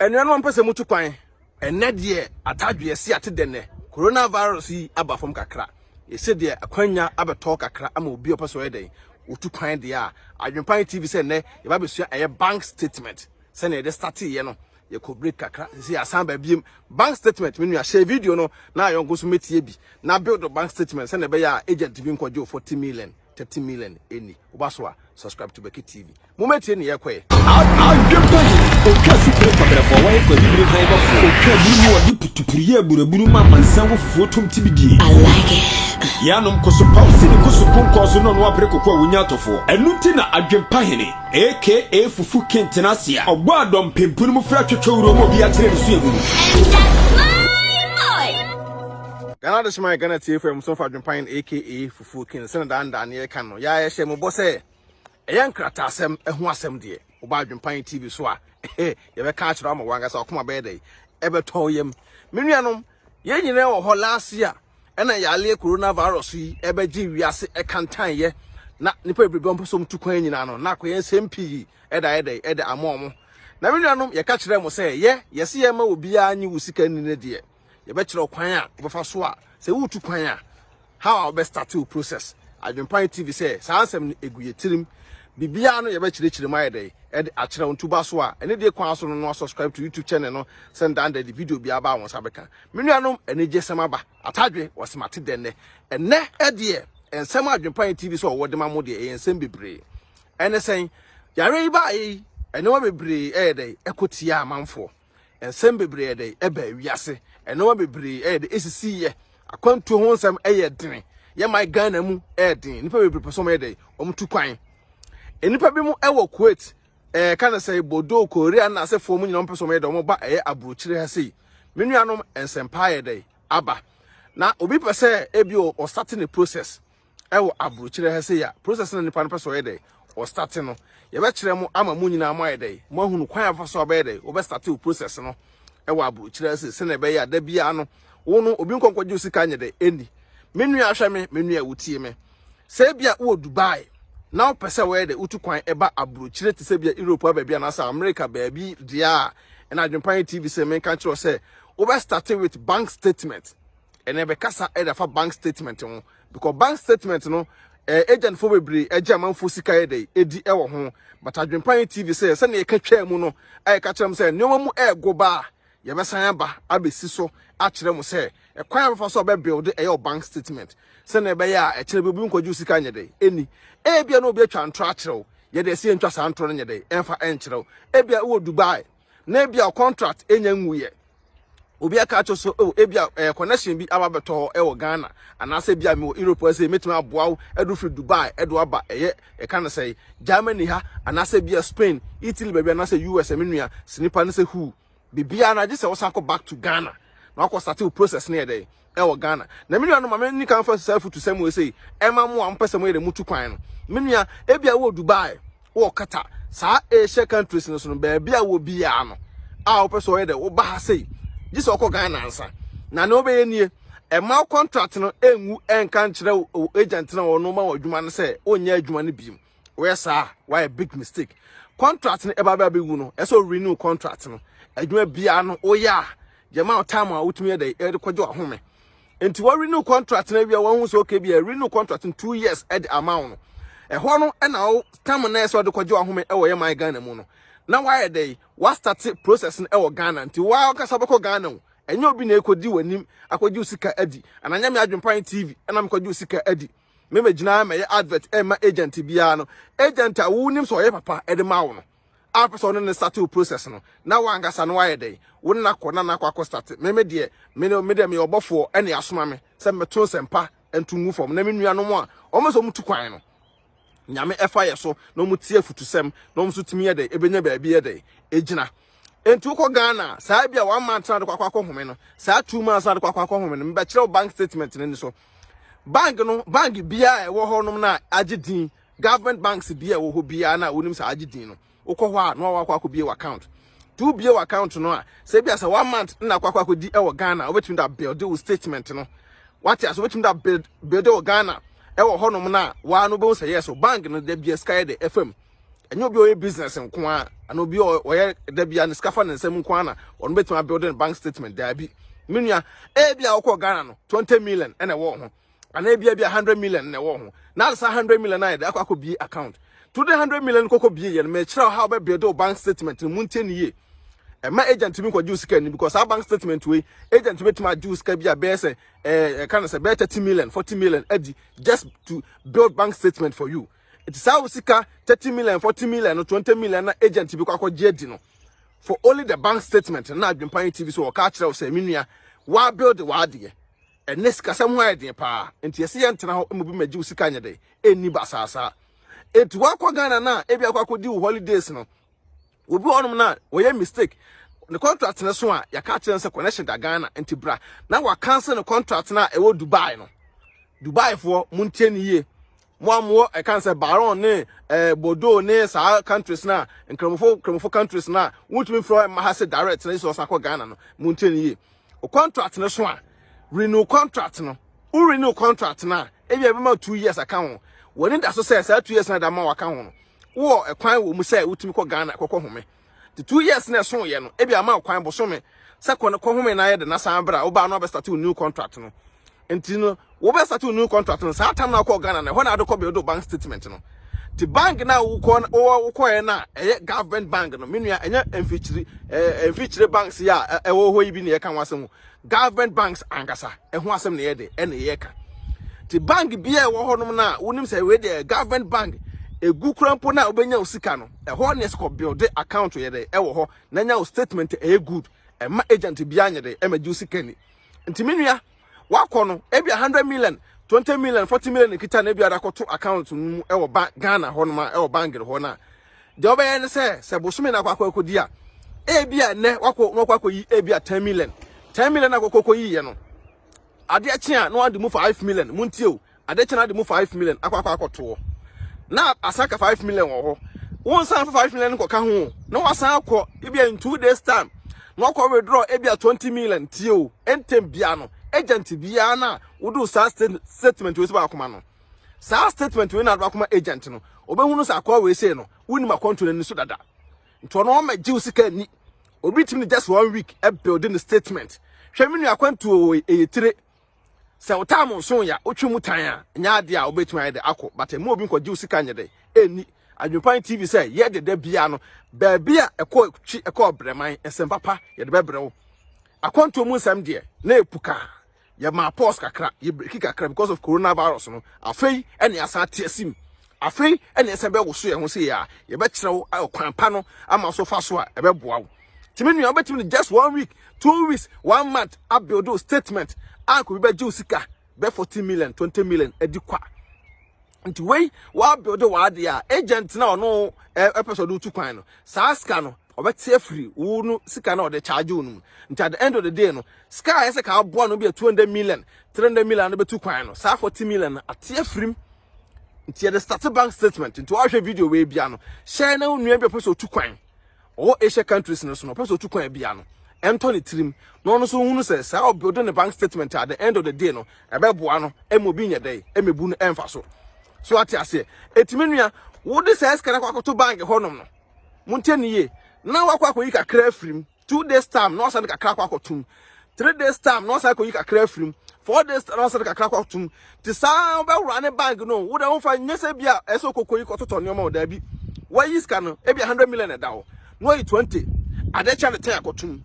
Anuanom a mpɛ sɛ mutu kwan, ɛnnɛ deɛ atadwe yɛse ate dɛ nnɛ. Coronavirus yi aba fam kakra. Yɛse deɛ akwanya abɛtɔ kakra ama obi a ɔpɛ sɛ ɔyɛ dɛn, otu kwan deɛ a, Adwempan TV sɛ nnɛ yɛba abɛsua ɛyɛ bank statement. Sɛnea yɛde starteeɛ no, yɛkɔ break kakra, sisi yɛasan ba biem. Bank statement, me nua, share video no na ayɔnko nso mɛtie bi. Na build bank statement sɛnea ɛbɛyɛ a agent bi nkɔgye wo 40 million. 30 million ɛni woba so a subscribe to Becky TV momɛtie ne yɛkɔɛ. Adwempa hene, otwa supire kwabrɛfoɔ wɔyɛ kwabibire han bɔfoɔ, otwa aburu mu ɔde putupuru yɛ aburaburu ma amansan wɔ fufuo tom tibidie. I like it. Yɛanom koso paw si ne koso konkɔɔ so na ɔno apere koko a wonya atɔfoɔ. Ɛno nti na Adwempa hene, aka Fufu King tena ase a ɔbɔ adɔmpempu no mu fira twetwe wura mu obi akyerɛ ne suahunu. And that's my boy. Ghana Adehyeman Ghana Tiefo Ɛmuso fa Adwempa Hene aka Fufuo King sɛne daa ndaa ne yɛka no yɛa yɛhyɛ mo bɔ sɛ ɛyɛ nkrataasɛm ɛho asɛm deɛ woba Adwempa TV so a yɛbɛka akyerɛ ama wankasa ɔkoma bɛyɛ dɛ ɛbɛtɔ yam. Me nuanom, yɛn nyinaa wɔ hɔ last year ɛna yɛaleɛ coronavirus yi ɛbɛgye wiase ɛkantan yɛ na nipa bebree ɔmpɛ sɛ ɔmtu kwan nyinaa no na akɔyɛ nsɛm pii ɛda ɛdɛ ɛde ama ɔmo. Na me nuanom, yɛka kyerɛ mo sɛ yɛ yɛse yɛma obiara nye wo sika nni ne deɛ yɛbɛkyerɛ kwan a wobɛfa so a sɛ wotu kwan a how a wobɛstart wo process. Adwempan TV sɛ saa nsɛm no egu yɛ tirim, biribiara no yɛbɛkyerɛkyerɛ mu ayɛ dɛ ɛde akyerɛ wo ntuba so a ɛne deɛ kwan so no no subscribe to YouTube channel no sɛ ndanda de video bi aba a wɔn nsa bɛka. Me nuanom, anigye sɛm aba atadwe wɔsɛm ate dɛ nnɛ ɛnɛ ɛdeɛ nsɛm Adwempan TV sɛ ɔwɔ de ma mo deɛ ɛyɛ nsɛm bebree. Ɛne sɛn yare yi baa yi, nneɛma bebree ɛyɛ dɛ ɛkɔ tia amanfoɔ, nsɛm bebree ɛyɛ dɛ ɛba wiase, nneɛma bebree ɛyɛ dɛ esisi yɛ akwantuo ho nsɛm ɛyɛ den yɛ man Ghana mu ɛyɛ den. Nipa bebree pɛ sɛ wɔn yɛ dɛ wɔn tu kwan. Nipa bi mu ɛwɔ Kuwait, kana sɛ Bodo, Korea na asefoɔ mu nyinaa wɔn pɛ sɛ wɔn yɛ dɛ wɔn ba ɛyɛ aburokyire ha sei. Me nuanom, nsɛmpa yɛ dɛ aba na obi pɛ sɛ ebi ɔstart ne process ɛwɔ aburokyire ha sei a, process na nipa no pɛ sɛ ɔyɛ dɛ ɔstart no, yɛbɛkyerɛ mo ama mo nyinaa mo ayɛ dɛ mo ahunu kwan afa so abɛyɛ dɛ wɔbɛstart wo process no ɛwɔ aburokyire ha sei, sɛnea ɛbɛyɛ a da biara no wo no obi nkɔnkɔgye wo sika nyɛ dɛ ɛni. Me nua ahwɛ me, me nua wotie me, sɛ ebia wowɔ Dubai na wopɛ sɛ wɔyɛ dɛ wotu kwan ɛba aburokyire te sɛ bia Europe a baabi anaasɛ America baabi deɛ a, ɛna Adwempan TV sɛ menka kyerɛ sɛ wobɛ with bank statement. Ɛna ɛbɛkasa ɛde afa bank statement ho because bank statement no agent fo bebree ɛgye amanfo sika yɛ dɛ edi ɛwɔ ho, but Adwempan TV sɛ sɛnea yɛka twaa mu no ɛyɛ kyerɛ m sɛ nneɛma mu ɛɛgo ba a yɛbɛsan aba abɛsi so akyerɛ mo sɛ ɛkwan a bɛfa so a ɔbɛbuild ɛyɛ o bank statement sɛnea ɛbɛyɛ a ɛkyerɛ bi obi nkɔgye wo sika nyɛ dɛ ɛni. Ebia na obi atwa ntorɔ akyerɛ wo, yɛde ɛsi yɛntwa saa ntorɔ no nyɛ dɛ ɛmfa ɛnkyerɛ wo. Ebia wowɔ Dubai na ebia contract ɛnya nwuyɛ, obi aka akyerɛ so oh ebia connection bi aba bɛtɔ hɔ ɛwɔ Ghana anaasɛ ebia mewɔ Europe ɛsɛ mɛtumi aboa wo ɛdo firi Dubai ɛdo aba ɛyɛ ɛka no sɛ Germany ha anaasɛ ebia Spain, Italy baabi anaasɛ US. Ɛme nua sɛ nipa no sɛ hu biribiara na agye sɛ wɔsan kɔ back to Ghana na wakɔ start wo process no yɛ dɛ ɛwɔ Ghana. Na me nua no, ma me ni kan fa saa futu sɛm wɔ sei ɛma mo a mpɛ sɛ mo yɛ dɛ mutu kwan no. Me nua, ebia wɔ Dubai, wɔ Qatar, saa Asia countries no so no, baabi a wɔ biara no a wopɛ sɛ ɔyɛ dɛ woba ha sei gye sɛ ɔkɔ Ghana ansa na ne wobɛyɛ nie, ɛma wo contract no ɛngu ɛnka nkyerɛ wo agent na ɔno ma wɔ adwuma no sɛ ɔnyɛ adwuma no biem. Wɔyɛ saa, wayɛ big mistake. Contract no ɛba bɛ abɛwu no, ɛsɛ renew contract no. Adwuma biara no woyɛ a yɛma wo time a wotumi yɛ dɛ ɛde kɔgye wahome. Nti wɔ renew contract no awia, wɔn ho sɛ okay bi a renew contract no 2 years ɛde ama wo no, ɛhɔ no ɛna wo time na ɛsɛ ɔde kɔgye wahome ɛwɔ yɛ man Ghana mu no na wayɛ dɛ wastart process no ɛwɔ Ghana. Nti waa kasa bɛkɔ Ghana o, ɛnyɛ obi na ekɔdi w'anim akɔgye wo sika adi ananyɛ me Adwempan TV ɛna mekɔgye wo sika adi. Mɛmɛ gyina mɛyɛ advert ɛma agent biara no, agent a wonim sɛ ɔyɛ papa ɛde ma wo no a pɛ sɛ ɔno ne start wo process no na wankasa no wayɛ dɛn wo ne nakɔ na nakɔ akɔ start. Me deɛ me deɛ meyɛ ɔbɔfoɔ ɛne asoma me sɛ mɛto nsɛmpa nto ngu fam na me nuanom a wɔn nso wɔn tu kwan no, Nyame ɛfa yɛ so na wɔn tie afutusɛm na wɔn nso tumi yɛ dɛ ebɛnya baabi yɛ dɛ egyina. Nti wokɔ Ghana saa bi a one month na de kɔ akɔ akɔ home no, saa 2 months na de kɔ akɔ akɔ home no, mbɛkyerɛ wo bank statement no ni so. Bank no, bank biara a ɛwɔ hɔ nom na agye din, government banks bi a ɛwɔ hɔ biara na wonim sɛ agye din no, wokɔ hɔ a na wakɔ akɔ bie wɔ account. To bie wɔ account no a, sɛ bi a sɛ one month na akɔ akɔ akɔdi ɛwɔ Ghana, wobɛtumi da build wo statement no. Wate ase? Wobɛtumi da build wɔ Ghana ɛwɔ hɔnom na waa no wobɛhu sɛ yes, bank no da bia sika yɛ de ɛfam. Ɛnyɛ obi a ɔyɛ business nko ara anaa obi a ɔyɛ da bia ne sika fa ne nsam nko ara na ɔno bɛtumi abuild ne bank statement. Daabi, me nua, ebi a wokɔ Ghana no, 20 million ɛna ɛwɔ ho, anaa ebi a 100 million na ɛwɔ ho, na ade saa 100 million ayɛ de akɔ akɔbie account to the 100 million kɔkɔ bie yɛ no. Mekyerɛ how bɛ build wo bank statement no. Mu ntie ne yie. Ɛma agent bi nkɔgye wo sika ni, because saa bank statement wei, agent bɛtumi agye wo sika bi a bɛyɛ sɛ ɛka no sɛ bɛyɛ 30 million, 40 million adi just to build bank statement for you. Nti saa wo sika 30 million, 40 million no, 20 million na agent bi kɔ akɔgye adi no for only the bank statement na Adwempan TV so wɔka akyerɛ wo sɛ, me nua, wa build w'adeɛ. Ɛnɛ sikasɛm ho ayɛ den paa, nti yɛsɛ yɛntena hɔ ma bi magye wo sika nyɛ dɛ ɛnni basaasaa. Enti wakɔ Ghana na ebi akɔ akɔdi wo holidays no, obi wɔ hɔnom na wɔyɛ mistake ne contract no so a, yɛka kyerɛ no sɛ connection da Ghana nti bra na wa cancel ne contract no a ɛwɔ Dubai no. Dubai foɔ, montie ne yie. Mo a mowɔ ɛka sɛ Baron ne Bordeaux ne saa countries na nkramofo countries na wontumi mfrɛ mma ha sɛ direct na sɛ ɔsan kɔ Ghana no, montie ne yie. O contract no so a, renew contract no. Wo renew contract no a, ebi a ɛbɛma 2 years aka ho. Wɔne da so sɛ saa 2 years na da ma waka ho no, wowɔ ɛkwan wɔ mu sɛ wotumi kɔ Ghana kɔkɔ home. The 2 years na ɛso yɛ no, ebi ama kwan bosome sɛ kɔ kɔ home na ayɛ de na san bra. Wobaa no, abɛstart wo new contract no. Nti no, wobɛstart wo new contract no, saa time na wokɔ Ghana no, ɛhɔ na ade kɔ build bank statement no. Ti bank na wokɔ wokɔɛ na ɛyɛ government bank no, me nua, ɛnyɛ mfikyiri mfikyiri banks yi a ɛwɔ hɔ yi bi na yɛka ho asɛm. Government banks ankasa ɛho asɛm na yɛde ɛna yɛka. Ti bank bi a ɛwɔ hɔnom na wonim sɛ wei deɛ government bank egu kura mpo na wobɛnya wo sika no, ɛhɔ ne ɛsɛ kɔ build account yɛ dɛ ɛwɔ hɔ na nya wo statement ɛyɛ good. Ɛma agent bi anyɛ dɛ ɛma gye wo sika ni. Nti me nua, wakɔ no, ebi 100 million, 20 million, 40 million kita na ebi adakɔto account no mu ɛwɔ ba Ghana hɔ nom a ɛwɔ bank hɔ na deɛ ɔbɛyɛ ne sɛ bosome na akɔ akɔdi a, ebi a nnɛ wakɔ na wakɔ akɔyi ebi a 10 million, 10 million akɔ akɔyi yɛ no, adeɛ kye a na wade mu 5 million. Mu ntie o, adeɛ kye na ade mu 5 million akɔ akɔtoɔ na asan ka 5 million wɔ hɔ. Wɔn nsan fa 5 million kɔka ho na wasan akɔ ebi a in 2 days time na wakɔ withdraw ebi a 20 million. Tie o, ntɛm bia no, agent biara na wode saa statement wei sɛ baako ma no, saa statement wei na ade baako ma agent no, obɛhunu sɛ akɔ wei sei no, wonim akɔnto n'ani so dada, nti ɔno ɔma gye wo sika ni. Obi tumi no just one week ɛbuild ne statement. Hwɛ, me nua, akwantuo ɛyɛ tire sɛ wo time nso ya wotwe mu tan a, nyɛ adeɛ a wobɛtumi ayɛ de akɔ, but ɛmu obi nkɔgye wo sika nyɛ dɛ ɛnni. Adwempan TV sɛ yɛ deda bia no, baabi a ɛkɔ twi ɛkɔ brɛman nsɛm papa yɛde bɛbrɛ wo. Akwantuo mu nsɛm deɛ na epu kaa yɛma pause kakra, yɛ break kakra because of coronavirus no. Afei ɛne asan te asim, afei ɛne ɛsɛ bɛwo so yɛn ho sɛ yɛ a yɛbɛkyerɛ wo ɔkwan pa no ama so fa so a ɛbɛboa wo. Tìmí nua, wobɛtumi no just one week, 2 weeks, one month abuild wo statement a kò bi bɛgye wo sika bɛ 40 million, 20 million adi kwa. Nti wei wabuild w'adeɛ a, agent na ɔno ɛpɛ sɛ ɔde wotu kwan no, saa sika no ɔbɛte afiri wo no sika na ɔde charge wo no mu. Nti at the end of the day no, sika a ɛsɛ ka aboa no bi a 200 million, 300 million no bɛtu kwan no, saa 40 million no ate afiri mu. Nti yɛde start bank statement. Nti wɔahwɛ video wei bia no, hyɛ na wo nua bi a ɔpɛ sɛ ɔtu kwan ɔwɔ Asia countries no so no, ɔpɛ sɛ ɔtu kwan bia no, ɛntɔ ne tirim na ɔno nso hunu sɛ saa ɔbuild ne bank statement, at the end of the day no, ɛbɛboa no ɛma obi nyɛ dɛ ɛmɛbu no ɛmfa so. So ate aseɛ? Ɛtumi nua, wode saa sika no akɔ akɔto bank hɔnom no, montie ne yie, na wakɔ akɔyi kakra afiri mu, 2 days time na wasan de kakra akɔ akɔtum, 3 days time na wasan akɔyi kakra afiri mu, 4 days time na wasan de kakra akɔ akɔtum. Te saa wobɛwura ne bank no, wode wofa nyɛ sɛ bi a ɛsɛ okɔkɔyi kɔtotɔ nneɛma wɔ daabi. Wayi sika no, ebi 100 million ɛda hɔ na wayi 20, ade kyɛ ne 10 akɔtum,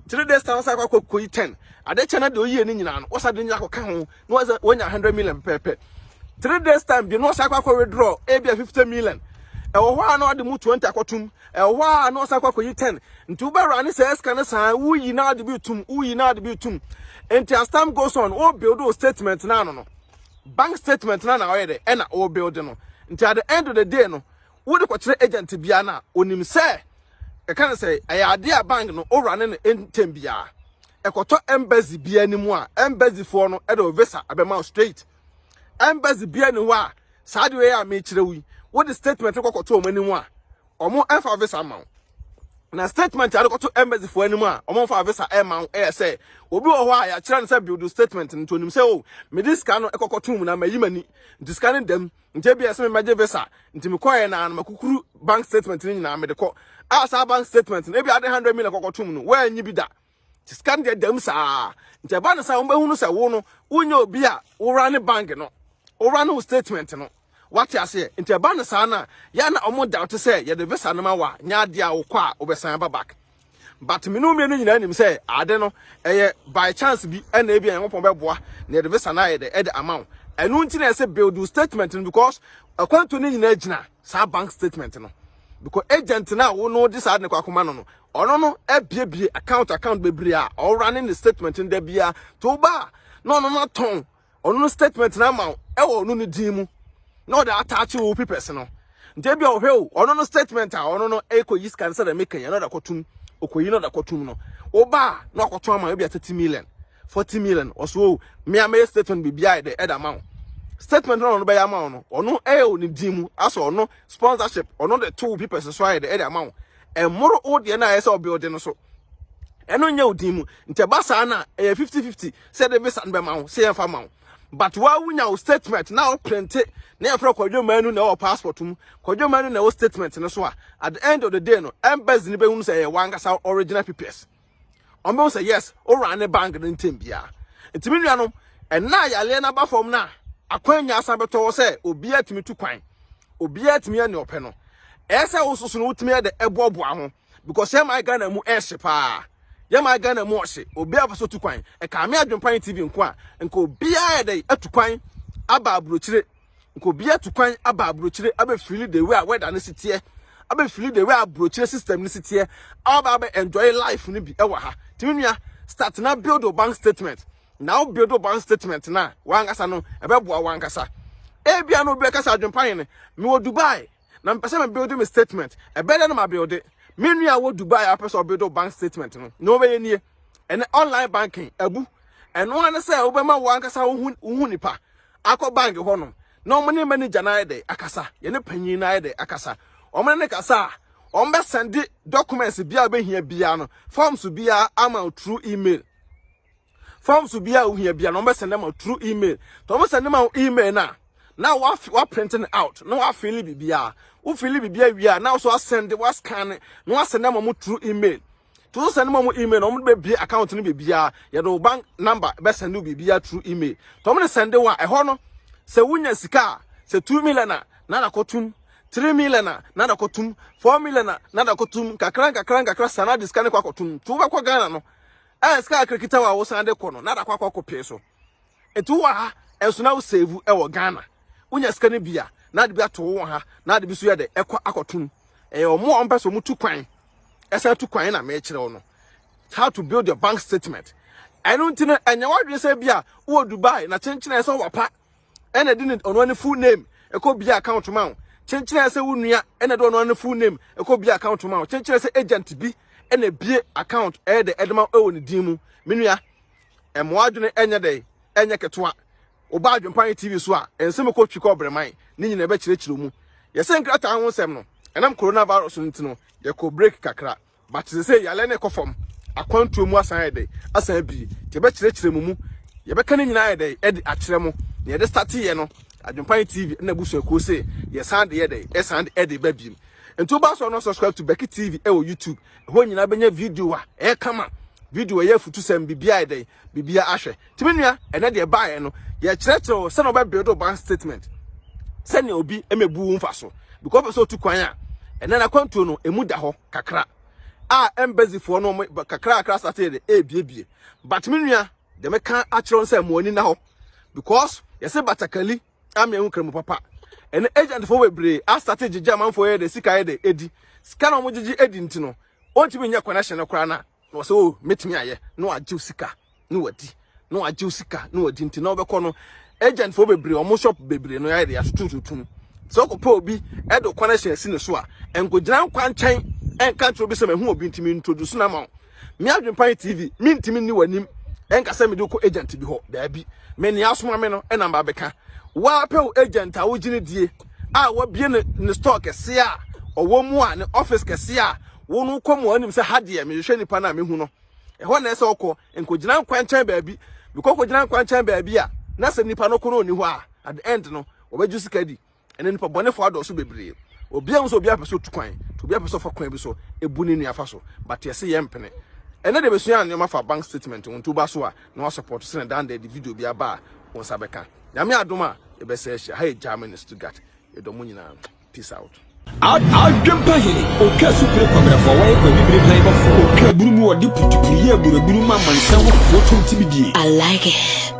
3 days time wasan akɔ akɔyi 10, ade kyɛ na deɛ oyie ne nyinaa no, wasan de nyinaa akɔka ho na wasan wanya 100 million pɛpɛɛpɛ. 3 days time bi na wasan akɔ akɔ withdraw ebi a 50 million ɛwɔ hɔ a na ɔde mu 20 akɔtum, ɛwɔ hɔ a na ɔsan akɔ akɔyi 10. Nti wobɛwura ne sɛ sika no saa, woyi na ade bi tum, woyi na ade bi tum. Nti as time goes on, wo build wo statement na ano no, bank statement na na ɔyɛ dɛ ɛna wo build no. Nti at the end of the day no, wode kɔkyerɛ agent bia na onim sɛ ɛka no sɛ ɛyɛ adeɛ a bank no owura ne no ntɛm biara ɛkɔtɔ embassy bia anim a, embassy foɔ no ɛde o visa ɛbɛma wo straight. Embassy bia ni hɔ a saa deɛ yɛ a mekyerɛ wo yi, wode statement kɔkɔtɔ wɔn anim a, ɔmo ɛmfa visa ma wo. Na statement a de kɔto embassy foɔ anim a ɔmo mfa visa ɛma wo, ɛyɛ sɛ obi wɔ hɔ a yɛakyerɛ no sɛ build statement no, nti onim sɛ o mede sika no ɛkɔkɔto mu na mayi m'ani, nti sika no dam, nti ebi ɛsɛ me mɛgye visa, nti mekɔɛ na no makukuru. Bank statement no nyinaa mede kɔ a, saa bank statement no, ebi ade 100 million kɔkɔtom no, wɔanyi bi da. Nti sika no deɛ dam saa. Nti ɛba no sɛ wɔbɛhunu sɛ wo no wonyɛ obi a wowura ne bank no, wowura ne wo statement no, wate aseɛ? Nti ɛba no saa no a, yɛn na ɔmo doubt sɛ yɛde visa no ma wa nyɛ adeɛ a wokɔ a wobɛsan aba back. But me no mmienu nyinaa nim sɛ ade no ɛyɛ by chance bi, ɛna ebi a Nyankopɔn bɛboa na yɛde visa no ayɛ dɛ ɛde ama wo. Ɛno nti na ɛsɛ build wo statement no, because akwantuo no nyinaa gyina saa bank statement no, because agent na wo no de saa de ne kɔ akoma no, ɔno no abiebie account bebree a ɔwura ne statement no da bia to ba na ɔno no atɔn ɔno no statement no ama wo ɛwɔ ɔno no din mu na ɔde ataakye wo papers no. Nti ebi a ɔhwɛ o, ɔno no statement a ɔno no ɛkɔ yi sika no sɛ dɛ meka yɛn na ɔde akɔtum, ɔkɔyi na ɔde akɔtum no, ɔba a na ɔkɔtɔn ama ebi a 30 million, 40 million. Ɔso o, mmea mɛyɛ statement biribi ayɛ dɛ ɛda ama wo. Statement no ɔno bɛyɛ ama wo no, ɔno ɛyɛ wɔ ne din mu asɔ ɔno sponsorship, ɔno de to wo papers so ayɛ dɛ ɛde ama wo. Ɛmmoro wo deɛ no a ɛyɛ sɛ ɔbuild no so, ɛno nyɛ wo din mu. Nti ɛba saa na ɛyɛ 50-50 sɛ de visa no bɛma wo sɛ yɛmfa ma wo. But wa wunya wo statement na wo print na yɛfrɛ Kwadwo Manu na ɛwɔ passport mu, Kwadwo Manu na ɛwɔ statement no so a, at the end of the day no, embassy no bɛhunu sɛ ɛyɛ wankasa original papers. Ɔmbɛhu sɛ yes, owura ne bank no ntɛm biara. Nti me nuanom, ɛna yaleɛ no aba fam no a, akwanya asan bɛtɔ hɔ sɛ obiara tumi tu kwan, obiara tumi yɛ nea ɔpɛ no, ɛyɛ sɛ wo soso no wotumi yɛ de ɛboaboa ho, because yɛ man Ghana mu ɛhye paa, yɛ man Ghana mu ɔhye. Obiara pɛ sɛ otu kwan. Ɛka me Adwempan TV nko a, nka obiara yɛ dɛ atu kwan aba aburokyire, nka obiara tu kwan aba aburokyire abɛfeel the way a weather no si teɛ, abɛfeel the way a aburokyire system no si teɛ, aba abɛ enjoy life no bi ɛwɔ ha. Tumi nua, start na build your bank statement. Na wo build your bank statement na wankasa no, ɛbɛboa wankasa. Ebia no obi bɛkasa, "Adwempan no, mewɔ Dubai na mpɛ sɛ me build me statement, ɛbɛyɛ dɛ na ma build?" Me nua a wɔ Dubai a wopɛ sɛ ɔbuild bank statement no, na wɔbɛyɛ nie. Ɛnɛ online banking abu. Ɛno ara ne sɛ wobɛma wo ankasa wo ho nipa akɔ bank hɔnom na wɔn ne manager no ayɛ dɛ akasa, yɛne panyin no ayɛ dɛ akasa. Wɔn ne ne kasa a, wɔn bɛsend documents bi a wobɛhia biara no, forms biara ama wo through email. Forms bi a wohia bia na wɔn bɛsend ama through email. Tɔ wɔn send ma wo email na wa print it out na wa fill biribiara. Wo fill biribiara wie a, na so asend, wa scan na wa send ama mo through email. To so send ma mo email na wɔn de bɛbie account no biribiara. Yɛde wo bank number bɛsend wo biribiara through email. Tɔ wɔn de send wo a, ɛhɔ no sɛ wonya sika a, sɛ 2 million a, na na kɔtum 3 million a, na na kɔtum 4 million a, na na kɔtum kakra nkakra nkakra sana de sika no kɔ akɔtum. To wobɛkɔ Ghana no, ɛyɛ sika kakra kita wa wosan de kɔ no na da kɔ akɔ pee so. Etu wɔ ha ɛnso na wo save ɛwɔ Ghana, wonya sika no bi a, na de bi ato wɔ ha na de bi so yɛ de ɛkɔ akɔtum. Ɛyɛ ɔmo a ɔmpɛ sɛ ɔmo tu kwan, ɛsan tu kwan na mɛkyerɛ wo no how to build your bank statement. Ɛno nti no, ɛnyɛ wadwene sɛ bi a wowɔ Dubai na kyenkyene sɛ wapa ɛna de ne ɔno ne full name ɛkɔ bia account ma wo, kyenkyene sɛ wo nua ɛna de ɔno ne full name ɛkɔ bia account ma wo, kyenkyene sɛ agent bi ɛna bie account ɛyɛ de ɛde ma ɛwɔ ne din mu. Me nua, ɛmoa adwene ɛnyɛ dɛ ɛnyɛ ketewa. Ɔba Adwempan TV so a, nsɛm kɔ twi kɔ brɛman ne nyinaa ɛbɛkyerɛkyerɛ mu. Yɛsɛ nkrataa ho nsɛm no, ɛnam coronavirus no nti no, yɛkɔ break kakra, but sɛ yɛalɛ ne kɔ fam, akwantuo mu asan yɛ dɛ asan abie, nti yɛbɛkyerɛkyerɛ mu, yɛbɛka ne nyinaa yɛ dɛ ɛde akyerɛ mo. Na yɛde start yɛ no, Adwempan TV ɛna abusuakuo sɛ yɛsan de yɛ dɛ ɛsan de ɛde ba biem. Nti woba so no, subscribe to Becky TV ɛwɔ YouTube. Ɛhɔ nyinaa bɛnya video a ɛyɛ kama, video ɛyɛ afutusɛm, biribiara yɛ dɛ biribiara ahwɛ. Tìmí nua, ɛnɛ deɛ baayɛ no, yɛkyerɛkyerɛ wo sɛnea ɔbɛbuild bank statement sɛnea obi ɛmɛbu wo mfa so, because ɔpɛ sɛ otu kwan a, ɛnɛ n'akwantuo no emu da hɔ kakra a, embassy foɔ no kakra kakra start yɛ de ebiebie. But me nua, deɛ mɛka akyerɛ wo sɛ mo ani na hɔ, because yɛsɛ batakali ama ehu kramu papa. Ɛnɛ agent foɔ bebree astart gyegye amanfoɔ yɛ de sika yɛ de edi sika na wɔn gyegye edi. Nti no wɔntumi nyɛ connection no koraa na wɔsɛ o metumi ayɛ na wagye sika na wadi, na wagye sika na wadi. Nti na wɔbɛkɔ no, agent foɔ bebree, wɔn shop bebree no yɛ de atotototum sɛ ɔkɔpɛ obi ɛde connection asi ne so a, nkɔgyina nkwankyɛn ɛnka nkyerɛ obi sɛ mahu obi ntumi introduce na ma wo. Me Adwempan TV, mentumi nni w'anim ɛnka sɛ mede kɔ agent bi hɔ. Daabi, me nea asoma me no ɛna mba bɛka. Waapɛ wo agent a wogye ne die a wabie ne store kɛseɛ a ɔwɔ mu a, ne office kɛseɛ a wo no kɔ mu a, anim sɛ ha deɛ mehwehwɛ nipa no a mehu no, ɛhɔ na ɛsɛ ɔkɔ. Nkɔgyina nkwankyɛn baabi, because kɔgyina nkwankyɛn baabi a, na sɛ nipa no kɔ no ɔni hɔ a, at the end no wɔbɛgye sika di. Ɛne nipa bɔnefoɔ adɔɔso bebree. Obiara hu sɛ obiara pɛ sɛ otu kwan, nti obiara pɛ sɛ ɔfa kwan bi so ebu ne nua fa so, but yɛse yɛmpene. Ɛnɛ deɛ bɛsua nneɛma fa bank statement ho, nti woba so a na wa support sene dan da de video bi aba a wo nsa bɛka. Nyame adom a yɛbɛsɛ ahyia. Ha yɛ Germany, Stuttgart. Yɛdɔ mo nyinaa. Peace out. Adwempa hene, otwa supire kɔbrɛfoɔ, wɔyɛ kwabibire pan bɔfoɔ, otwa aburu mu, wɔde putupuru yɛ aburaburu ma amansan wofoɔ tom tibidie. I like it.